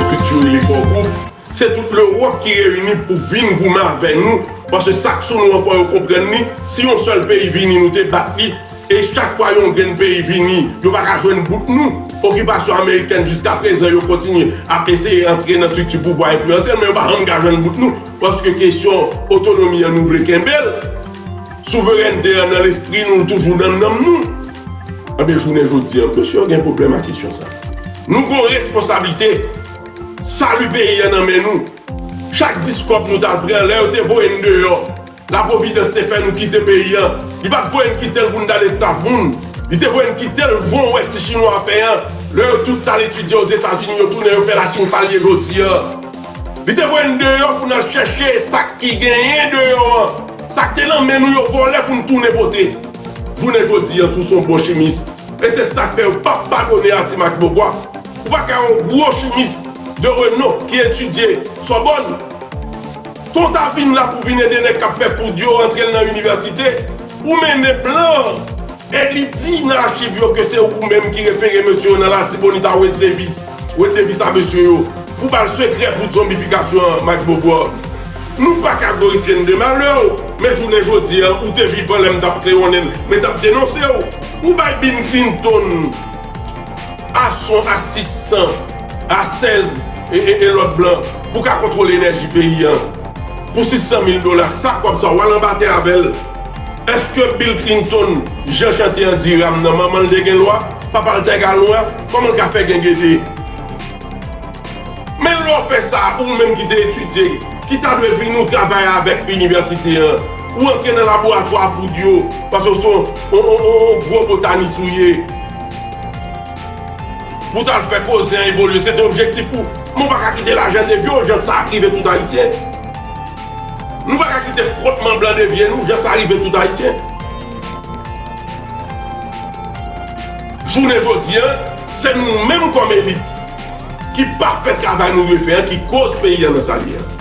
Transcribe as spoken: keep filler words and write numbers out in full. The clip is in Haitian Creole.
Estrikti yo rele Core Group, se tout Lewòp ki reyini pou vin goumen avè nou, paske sa k sou nou an fò yo konprann li, si yon sèl peyi vini nou te bat li, e chak fwa yon grenn peyi vini, yo pa ka jwenn bout nou. Okipasyon amerikèn jiskaprezan yo kontinye ap eseye antre nan estrikti pouvwa enfliyansyèl, men yo pa janm ka jwenn bout nou, paske kesyon otonomi an nou vle kenbe l, souverènte an nan lespri nou, l toujou nan nanm nou. Anben, jounen jodi an, mesye yo gen pwoblèm ak kesyon sa. Nou gon responsablite. Sali peyi an nan men nou. Chak dis kòb nou t al pran, lè yo te voye n deyò, lapwovidans te fè nou kite peyi an. Li pa t voye n kite l pou n t al esklav moun. Li te voye n kite l jan w wè ti chinwa fè an. Lè yo tout t al etidye Ozetazini, yo tounen, yo fè Lachin sa l ye jodi an. Li te voye n deyò pou n al chèche sa ki genyen deyò an. Sa k te nan men nou, yo vòlè pou n tounen pote. Jounen jodi an, si w se yon bon chimis, e se sa k fè yo p ap padone Artimac Beaubois. Ou pa ka yon gwo chimis de renon ki etidye Sòbòn. Ton ta vin la pou vin ede nèg k ap fè poud yo antre l nan inivèsite. Ou mennen plan an. E li di nan achiv yo ke se ou menm ki refere mesye yo nan Latibonit a Wade Davis. Wade Davis a mesye yo. Pou ba l sekrè pou zonbifikasyon an, Max Beaubois. Nou pa ka glorifye n de malè, men jounen jodi an, ou te vivan lè m t ap klewonnen l, men t ap denonse w. Ou bay Bill Clinton a son a sis san, a sèz e, e, e lòt blan pou ka kontwole enèji peyi an. Pou sis san mil dola, sa kòb sa, w al anba tè avè l. Èske Bill Clinton, jan chante an di ram nan, manman l te gen lwa, papa l te gal nwa, kòman l ka fè gen gede? Men lè w fè sa, ou menm ki te etidye, ki ta dwe vin ou travay avèk inivèsite an, ou antre nan laboratwa poud yo, paske w se yon, yon, yon, yon, yon gwo botanis ou ye. Pou w t al fè koze an evolye, se te objektif ou. Men w pa ka kite lajan devye w jan sa ap rive tout Ayisyen. Nou pa ka kite fwotman blan devye nou jan sa rive tout Ayisyen. Jounen jodi an, se nou menm kòm elit ki pa fè travay nou dwe fè an ki koz peyi an nan sa l ye an.